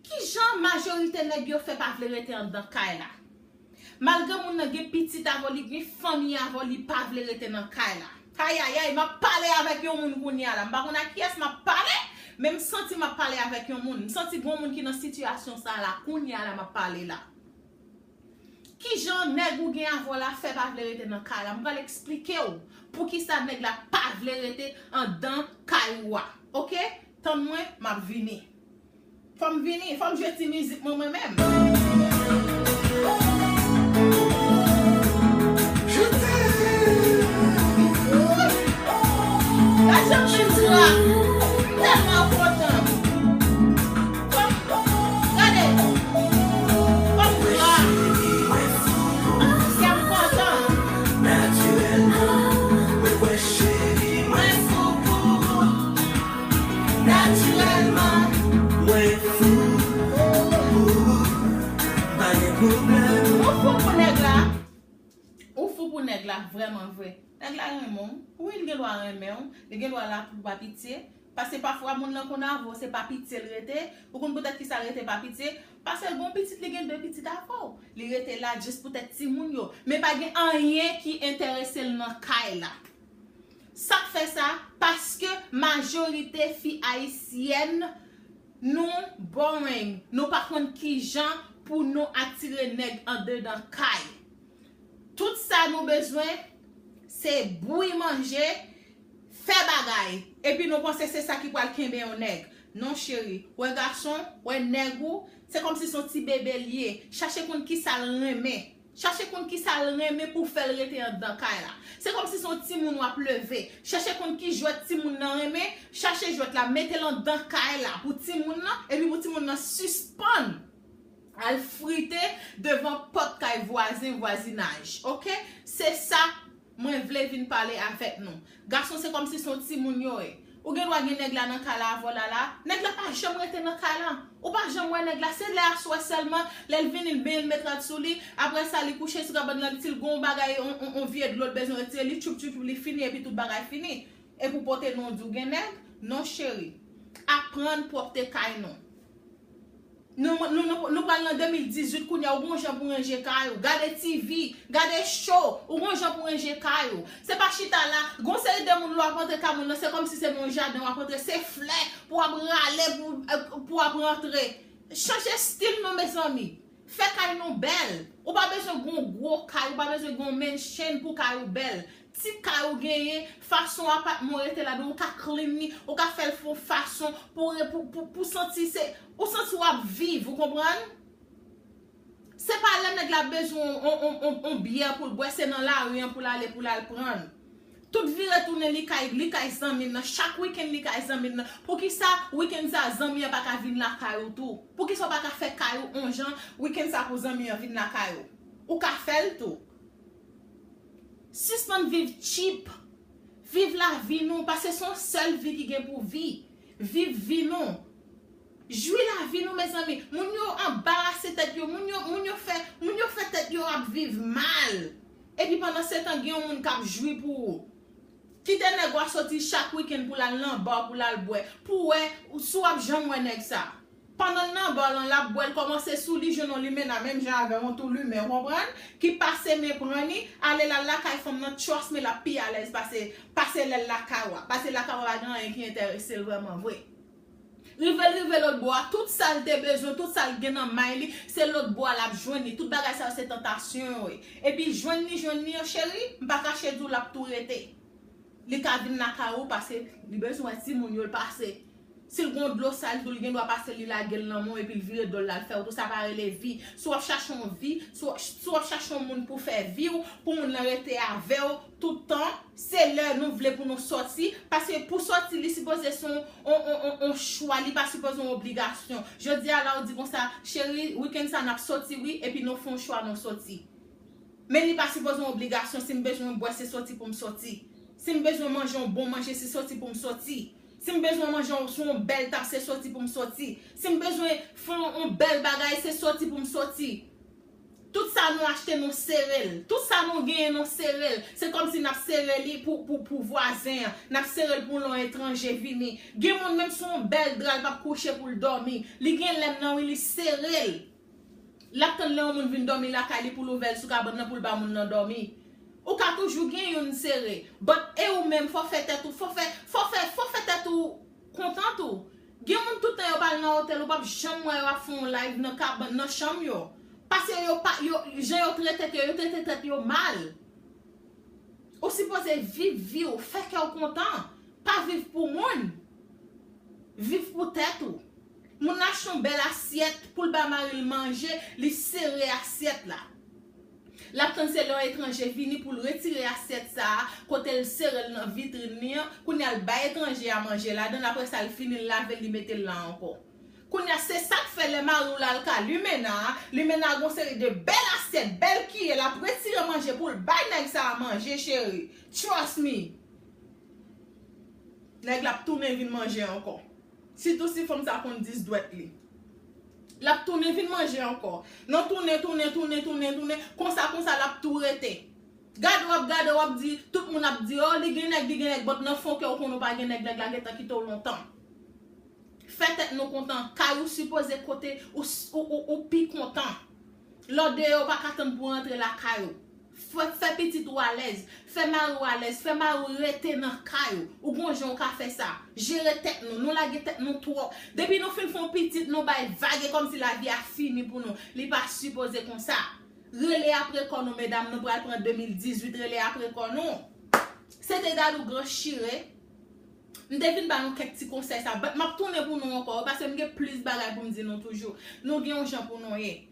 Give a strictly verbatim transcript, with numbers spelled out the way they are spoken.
Kijan majorite nèg yo fè pa vle rete anndan kay la? Malgre moun nan gen pitit avè w, li gen fanmi avè w, li pa vle rete nan kay la. Ayayay, m ap pale avèk yon moun kounye a la. M pa konn ak kiyès m ap pale, men m santi m ap pale avèk yon moun. M santi gon moun ki nan sitiyasyon sa la kounye a la m ap pale la. Kijan nèg ou gen avè w la fè pa vle rete nan kay la? M pral eksplike w poukisa nèg la pa vle rete anndan kay ou a. Oke? Tann mwen, m ap vini. Fò m vini, fò m jwe ti mizik mwen, mwen menm. Gad jan m jwe a, tèlman kontan. Fò m, gade, fò m jwe a. Kè m kontan. Natirèlman, mwen kwè cheri, mwen fou pou ou. Natirèlman, mwen fou pou ou. Pa gen pwoblèm. Ou fou pou nèg la. Ou fou pou nèg la, vrèman vre. Nèg la renmen w. Wi, li gen dwa renmen w. Li gen dwa la pou pa pitye. Paske pafwa moun nan konn avè w, se pa pitye l rete. Ou konn poutèt kisa l rete pa pitye? Paske l gon pitit, li gen de pitit avè w. Li rete la jis poutèt timoun yo. Men pa gen anyen ki enterese l nan kay la. Sa k fè sa? Paske majorite fi ayisyèn, nou boring. Nou pa konn kijan pou nou atire nèg andedan kay. Tout sa nou bezwen, se bouyi manje, fè bagay. Epi nou panse se sa ki pral kenbe yon nèg. Non, cheri. Wè gason, wè nèg ou, se kòmsi se yon ti bebe l ye. Chache konn kisa l renmen. Chache konn kisa l renmen pou fè l rete anndan kay la. Se kòmsi se yon timoun w ap leve. Chache konn ki jwèt timoun nan renmen, chache jwèt la, mete l anndan kay la pou timoun nan, epi pou timoun nan sispann al frite devan pòt kay vwazen, vwazinaj. Oke? Se sa mwen vle vin pale avèk nou. Gason, se kòmsi se yon timoun yo ye. Ou gen dwa gen nèg la nan kay la avè w la la. Nèg la pa janm rete nan kay la. Ou pa janm wè nèg la. Se lè aswè sèlman, lè l vini, l benyen, l met rad sou li. Apre sa, li kouche sou kabann nan, li, si l gen yon bagay, on, on, on vye dlo l bezwen retire, li tchoup, tchoup, tchoup, li fini, epi tout bagay fini. Epi w pote non, w di w gen nèg? Non, cheri. Aprann pwòpte kay nou. Nou, nou, nou, nou pral nan de mil dizuit kounye a, ou gon jan pou ranje kay ou. Gade T V, gade show, ou gon jan pou ranje kay ou. Se pa chita la, gon seri de moun lè w ap antre kay moun nan, se kòmsi se nan yon jaden w ap antre, se flè pou w ap rale, pou, pou w ap rantre. Chanje stil non, mezanmi. Fè kay nou bèl. Ou pa bezwen gon gwo kay, ou pa bezwen gon mansion pou kay ou bèl. Ti kay ou genyen, fason apatman w rete ladan, ou ka clean li, ou ka fè l fon fason pou, pou, pou, pou santi se, ou santi w ap viv, ou konprann? Se pa lè nèg la bezwen on, on, on, on byè pou l bwè, se nan lari an pou l ale, pou l al pran l. Tout vire tounen li kay, li kay zanmi l nan. Chak wikenn li kay zanmi l nan. Poukisa wikenn sa zanmi an pa ka vin lakay ou tou? Poukisa w pa ka fè kay ou on jan, wikenn sa pou zanmi an vin lakay ou? Ou ka fè l tou. Sispann viv cheap. Viv lavi nou, paske se yon sèl vi ki gen pou vi. Viv vi nou. Jwi lavi nou, mezanmi. Moun yo anbarase tèt yo, moun yo, moun yo fè, moun yo fè tèt yo ap viv mal. Epi pandan se tan, gen yon moun k ap jwi pou ou. Kite nèg ou a soti chak wikenn pou l al nan ba, pou l al bwè, pou wè si w ap janm wè nèg sa. Pandan l nan ba lan, l ap bwè, l kòmanse sou li, jwenn yon limena, menm jan avè w, yon tou limen, w konprann? Ki pase men pran li, ale l al lakay fanm nan, trust me, l ap pi alèz pase, pase lè l lakay ou a. Pase lakay ou a, pa gen anyen ki enterese l vrèman vre. Rive l rive lòt bò a, tout sa l te bezwen, tout sa l gen nan may li, se lòt bò a l ap jwenn li. Tout bagay sa yo se tantasyon yo ye. Epi jwenn li, jwenn li an, cheri, m pa kache di w l ap tou rete. Li ka vin lakay ou pase li bezwen wè timoun yo, l pase. Si l gon dlo sal tou, li gen dwa pase li lage l nan men w epi l vire do l la, l fè w tou. Sa pa rele vi. Si w ap chache yon vi, si w, si w ap chache yon moun pou fè vi w, pou moun nan rete avè w tout tan, se lè nou vle pou nou sòti. Paske pou sòti, li sipoze se yon, yon, yon, yon, yon chwa, li pa sipoze yon obligasyon. Jodi a la, ou di konsa, cheri, wikenn sa n ap sòti, wi, epi nou fè yon chwa, nou sòti. Men li pa sipoze yon obligasyon, si m bezwen bwè, se sòti pou m sòti. Si m bezwen manje yon bon manje, se sòti pou m sòti. Si m bezwen manje yon, sou yon bèl tab, se sòti pou m sòti. Si m bezwen fè yon, yon bèl bagay, se sòti pou m sòti. Tout sa nou achte, nou sere l. Tout sa nou genyen, nou sere l. Se kòmsi n ap sere li pou, pou, pou vwazen an. N ap sere l pou yon etranje vini. Gen moun, menm si yon bèl dra, l p ap kouche pou l dòmi. Li gen lè nan wi, li sere l. L ap tann lè yon moun vin dòmi lakay li pou l ouvè l sou kabann nan pou l ba moun nan dòmi. Ou ka toujou gen youn sere. But e ou menm, fò fè tèt ou, fò fè, fò fè, fò fè tèt ou kontan tou. Gen moun tout tan yo pral nan otèl, ou p ap janm wè yo ap fè yon live nan kabann, nan chanm yo. Paske yo pa, yo, jan yo trete tèt yo, yo trete tèt yo mal. Ou sipoze viv vi w, fè kè w kontan. Pa viv pou moun. Viv pou tèt ou. Moun achte yon bèl asyèt pou l ba mari l manje, li sere asyèt la. L ap tann se lè yon etranje vini pou l retire asyèt sa a, kote l sere l nan vitrin li an, kounye a l bay etranje a manje ladan l, apre sa l fini l lave l, li mete l la ankò. Kounye a se sa k fè lè mari w la al ka limena a, limena a gon seri de bèl asyèt, bèl kiyè, l ap retire manje pou l bay nèg sa a manje, cheri. Trust me. Nèg la ap tounen vin manje ankò. Sitou si fanm sa konn dis dwèt li. L ap tounen vin manje ankò. Nan tounen, tounen, tounen, tounen, tounen, konsa, konsa, l ap tou rete. Gade w ap gade, w ap di, tout moun ap di, oh, li gen nèg, li gen nèg, but nan fon kè w konnen w pa gen nèg, nèg la gentan kite w lontan. Fè tèt nou kontan, kay ou sipoze kote ou, ou, ou, ou pi kontan. Lè w deyò, ou pa ka tann pou rantre lakay ou. Fè, fè pitit ou alèz, fè mari w alèz, fè mari w rete nan kay ou. Ou gon jan ou ka fè sa. Jere tèt nou, nou lage tèt nou twòp. Depi nou fin fè yon pitit, nou bay vag, e kòmsi lavi a fini pou nou. Li pa sipoze konsa. Rele apre kò nou, medam, nou pral pran de mil dizuit, rele apre kò nou. Se te Dadou Gran Chire. M te vin ba nou kèk ti konsèy sa, but m ap tounen pou nou ankò, paske m gen plis bagay pou m di nou toujou. Nou gen yon jan pou nou ye.